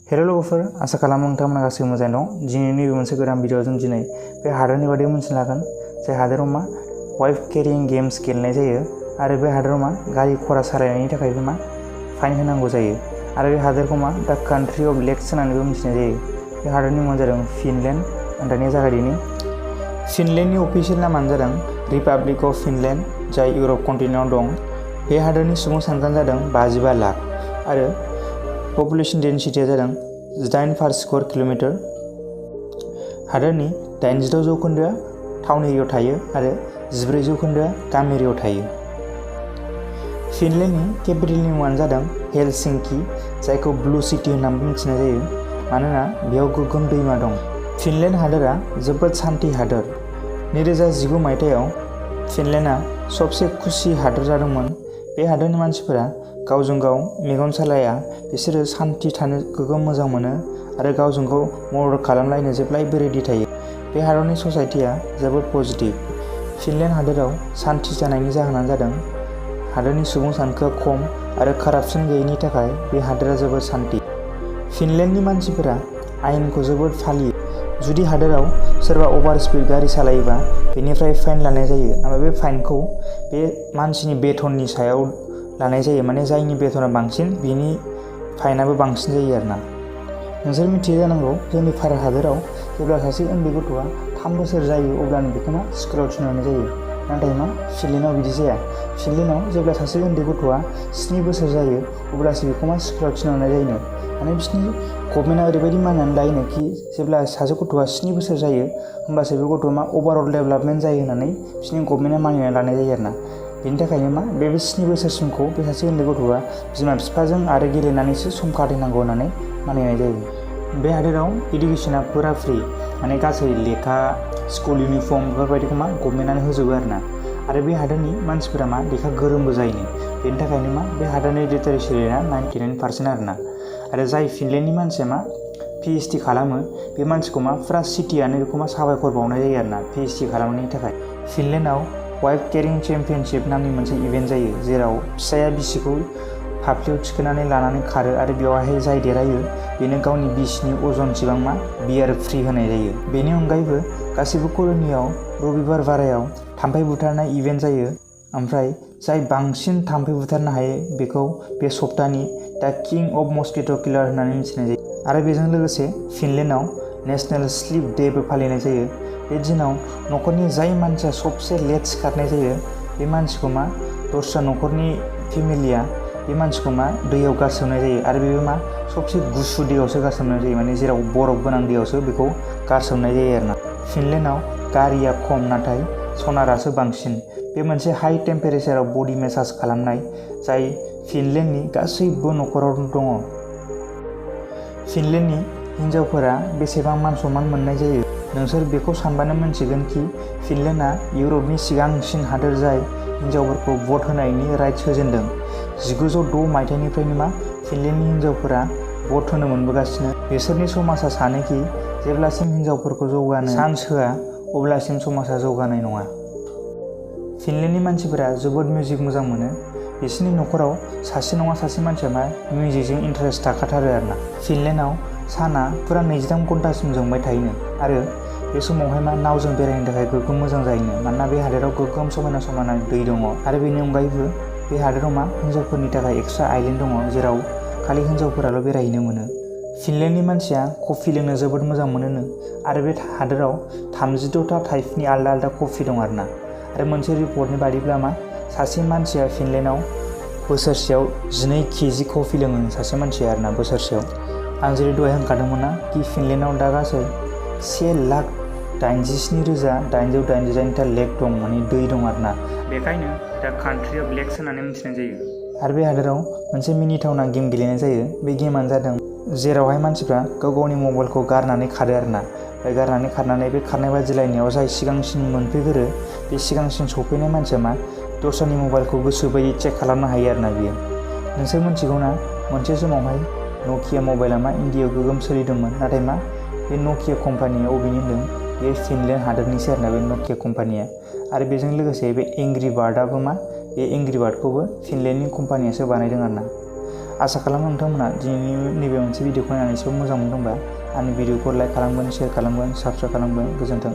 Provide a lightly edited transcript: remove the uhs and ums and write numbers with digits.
Hello लोगोफोर, आसा खालामो नोंथांमोना गासैबो मोजाङै दं। दिनै नैबे मोनसे गोदान भिडिअ जों दिनै बे हादोरनि बादै मिथिनो लागोन जाय हादोराव वाइफ केरिंग गेम्स गेलेनाय जायो आरो बे हादोराव गारि घोड़ा सालायनायनि थाखायबो फाइन होनांगौ जायो आरो बे हादोरखौ दा कान्ट्रि अफ लेक्स होननानैबो मिथिनाय जायो। बे हादोरनि मुङा जादों फिनलेण्ड। दानिया जागायदिनि। फिनलेण्डनि अफिसियेल नामानो जादों रिपाब्लिक अफ फिनलेण्ड, जाय इउरप कन्टिनेन्टआव दं। बे हादोरनि सुबुं सानखोआ जादों 55 लाख आरो पपुलेशन डेन्सिटिया जादों 8/स्क्वायर किल'मिटार। हादोरनि 86% टाउन एरियायाव थायो आरो 14% गामि एरियायाव थायो। फिनलेण्डनि केपिटेलनि मुङानो जादों हेलसिंकि, जायखौ ब्लु सिटि होननानैबो मिथिनाय जायो मानोना बेयाव गोग्गोम दैमा दं। फिनलेण्ड हादोरा जोबोद सान्थि हादोर। 2019 मायथाइयाव फिनलेण्डआ सबसे खुसि हादोर जादोंमोन। बे हादोरनि मानसिफोरा गावजों गाव मेगन सालाया, बिसोरो सान्थि थानो गोग्गोम मोजां मोनो आरो गावजों गाव मदद खालामलायनो जेब्लायबो रेडि थायो। बे हादरनि ससाइटिया जोबोद पजिटिभ। फिनलेण्ड हादोराव सान्थि जानायनि जाहोनानो जादों हादोरनि सुबुं सानखोआ खम आरो कारापसन गैयैनि थाखाय बे हादोरा जोबोद सान्थि। फिनलेण्डनि मानसिफोरा आयेनखौ जोबोद फालियो। जुदि हादोराव सोरबा अभार स्पिड गारि सालायोबा बेनिफ्राय फाइन लानाय जायो आरो बे फाइनखौ बे मानसिनि बेथननि सायाव लानाय जायो, माने जायनि बेथना बांसिन बिनि फाइनाबो बांसिन जायो आरोना। नोंसोर मिथियो जानांगौ, जोंनि भारत हादोराव जेब्ला सासे उन्दै गथ'आ 3 बोसोर जायो अब्लानो बेखौ स्कुलाव थिनहरनाय जायो। नाथाय फिनलेण्डआव बिदि जाया। फिनलेण्डआव जेब्ला सासे उन्दै गथ'आ 7 बोसोर जायो अब्लासो बेखौ स्कुलाव थिनहरनाय जायोनो। माने बिसोरनि गभर्नमेन्टआ ओरैबायदि मानिनानै लायोनो कि जेब्ला सासे गथ'आ 7 बोसोर जायो होमबासो बे गथ'आ अभारअल डेभेलपमेन्ट जायो होननानै बिसोरनि गभर्नमेन्टआ मानिनानै लानाय जायो आरोना। बेनि थाखायनो बे 7 बोसोरसिमखौ बे सासे उन्दै गथ'आ बिमा बिफाजों आरो गेलेनानैसो सम खाथायनांगौ होननानै मानिनाय जायो। बे हादोराव इडुकेसना फुरा फ्रि, माने गासै लेखा, स्कुल इउनिफर्म बेफोरबायदिखौ गभर्नमेन्टआनो होजोबो आरोना। आरो बे हादोरनि मानसिफोरा लेखा गोरोंबो जायोनो। बेनि थाखायनो बे हादोरनि लिटारेसि रेटआ 99% आरोना। आरो जाय फिनलेण्डनि मानसिया PhD खालामो बे मानसिखौ फुरा सिटियानो बेखौ साबायखर बावनाय जायो आरोना PhD खालामनायनि थाखाय। फिनलेण्डआव वाइफ केरिं चेम्पियनशिप नामनि मोनसे इभेन्ट जायो, जेराव फिसाया बिसिखौ फाफ्लियाव थिखोनानै लानानै खारो आरो बेवहाय जाय देरहायो बेनो गावनि बिसिनि अजनसिबां बियार फ्रि होनाय जायो। बेनि अनगायैबो गासैबो कल'नियाव रबिबार बारायाव थाम्फै बुथारनाय इभेन्ट जायो, ओमफ्राय जाय बांसिन थाम्फै बुथारनो हायो बेखौ बे सप्तानि दा किं अफ मस्किट' किलार होननानै मिथिनाय जायो। आरो बेजों लोगोसे फिनलेण्डआव नेशनेल स्लिप डेबो फालिनाय जायो। बे दिनाव न'खरनि जाय मानसिया सबसे लेट सिखारनाय जायो बे मानसिखौ दस्रा न'खरनि फेमिलिया बे मानसिखौ दैयाव गारसोमनाय जायो आरो बेबो सबसे गुसु दैयावसो गारसोमनाय जायो, माने जेराव बरफ गोनां दैयावसो बेखौ गारसोमनाय जायो आरोना। फिनलेण्डआव गारिया खम नाथाय सनारासो बांसिन। बे मोनसे हाइ टेम्पारेचाराव बडि मेसाज खालामनाय जाय फिनलेण्डनि गासैबो न'खराव दङ। फिनलेण्डनि हिन्जावफोरा बेसेबां मान सन्मान मोननाय जायो नोंसोर बेखौ सानबानो मोनथिगोन कि फिनलेण्डआ इउरपनि सिगांसिन हादोर जाय हिन्जावफोरखौ भट होनायनि राइट्स होजेनदों। 1906 मायथाइनिफ्रायनो फिनलेण्डनि हिन्जावफोरा भट होनो मोनबोगासिनो। बिसोरनि समाजा सानोखि जेब्लासिम हिन्जावफोरखौ जौगानो चान्स होआ अब्लासिम समाजा जौगानाय नङा। फिनलेण्डनि मानसिफोरा जोबोद मिउजिक मोजां मोनो। बिसोरनि न'खराव सासे नङा सासे मानसिया मिउजिकजों इन्टारेस्ट थाखाथारो आरोना। फिनलेण्डआव साना फुरा 23 घन्टासिम जोंबाय थायोनो आरो बे समावहाय नावजों बेरायनो थाखाय गोग्गोम मोजां जायोनो, मानोना बे हादोराव गोग्गोम समायना समायना दै दङ। आरो बेनि अनगायैबो बे हादोराव हिन्जावफोरनि थाखाय एक्सट्रा आइलेन्ड दङ जेराव खालि हिन्जावफोराल' बेरायहैनो मोनो। फिनलेण्डनि मानसिया कफि लोंनो जोबोद मोजां मोनोनो आरो बे हादोराव 32टा टाइपनि आलदा आलदा कफि दं आरोना। आरो मोनसे रिपर्टनि बादिब्ला सासे मानसिया फिनलेण्डआव बोसोरसेयाव 12 केजि कफि लोङो सासे मानसिया आरोना बोसोरसेयाव। आं जेरै दहाय होनखादोंमोन कि फिनलेण्डआव दा गासै 1,87,889टा लेक दं, माने दै दं आरोना। बेखायनो दा कान्ट्रि अफ लेक्स होननानै मिथिनाय जायो। आरो बे हादोराव मोनसे मिनिथावना गेम गेलेनाय जायो। बे गेमानो जादों जेरावहाय मानसिफ्रा गाव गावनि मबाइलखौ गारनानै खारो आरोना। बे गारनानै खारनानै बे खारनाय बादिलायनायाव जाय सिगांसिन मोनफैगोरो बे सिगांसिन सफैनाय मानसिया दस्रानि मबाइलखौ गोसो बायदि चेक खालामनो हायो आरोना बियो। नोंसोर मिथिगौना मोनसे समावहाय नकिया मबाइला इन्डियायाव गोगोम सोलिदोंमोन, नाथाय बे नकिया कम्पानिया अबेनि होनदों बे फिनलेण्ड हादोरनिसो आरोना बे नकिया कम्पानिया। आरो बेजों लोगोसे बे एंग्रि बार्डआबो बे एंग्रि बार्डखौबो फिनलेण्डनि कम्पानियासो बानायदों आरोना। आसा खालामो नोंथांमोना दिनैनि नैबे मोनसे भिडिअखौ नायनानै जोबोद मोजां मोनदोंबा आंनि भिडिअखौ लाइक खालामगोन, शेयार खालामगोन, साबस्क्राइब खालामगोन। गोजोन्थों।